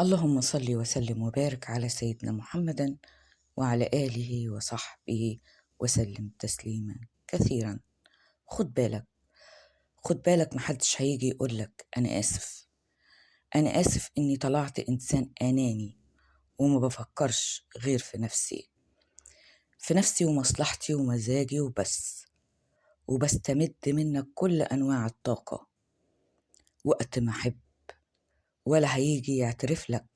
اللهم صل وسلم وبارك على سيدنا محمد وعلى آله وصحبه وسلم تسليما كثيرا. خد بالك، خد بالك، محدش هيجي يقولك أنا آسف، أنا آسف إني طلعت إنسان أناني وما بفكرش غير في نفسي، في نفسي ومصلحتي ومزاجي وبس، وبستمد منك كل أنواع الطاقة وقت ما أحب. ولا هيجي يعترف لك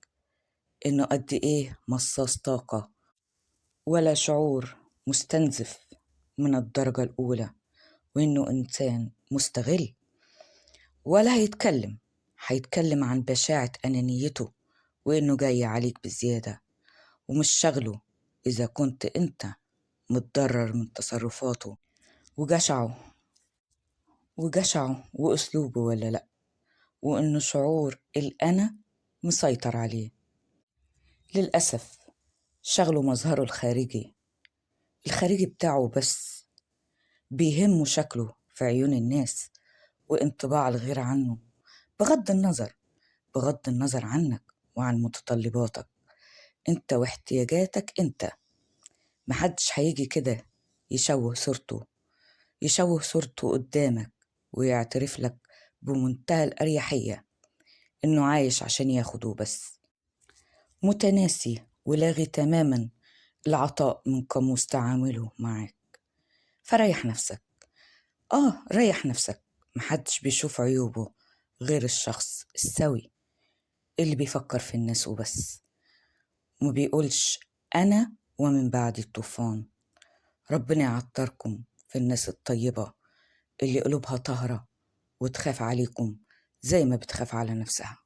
إنه قد إيه مصاص طاقة، ولا شعور مستنزف من الدرجة الأولى، وإنه إنسان مستغل. ولا هيتكلم عن بشاعة أنانيته وإنه جاي عليك بزيادة ومش شغله إذا كنت أنت متضرر من تصرفاته وجشعه وأسلوبه ولا لأ، وإنه شعور الأنا مسيطر عليه. للأسف شغله مظهره الخارجي بتاعه بس، بيهمه شكله في عيون الناس وانطباع الغير عنه، بغض النظر عنك وعن متطلباتك انت واحتياجاتك انت. محدش هيجي كده يشوه صورته قدامك ويعترف لك بمنتهى الأريحية إنه عايش عشان ياخده بس، متناسي ولاغي تماما العطاء من قاموس تعامله معاك. فريح نفسك، ريح نفسك. محدش بيشوف عيوبه غير الشخص السوي اللي بيفكر في الناس وبس، وما بيقولش أنا ومن بعد الطوفان. ربنا يعطركم في الناس الطيبة اللي قلوبها طاهرة وتخاف عليكم زي ما بتخاف على نفسها.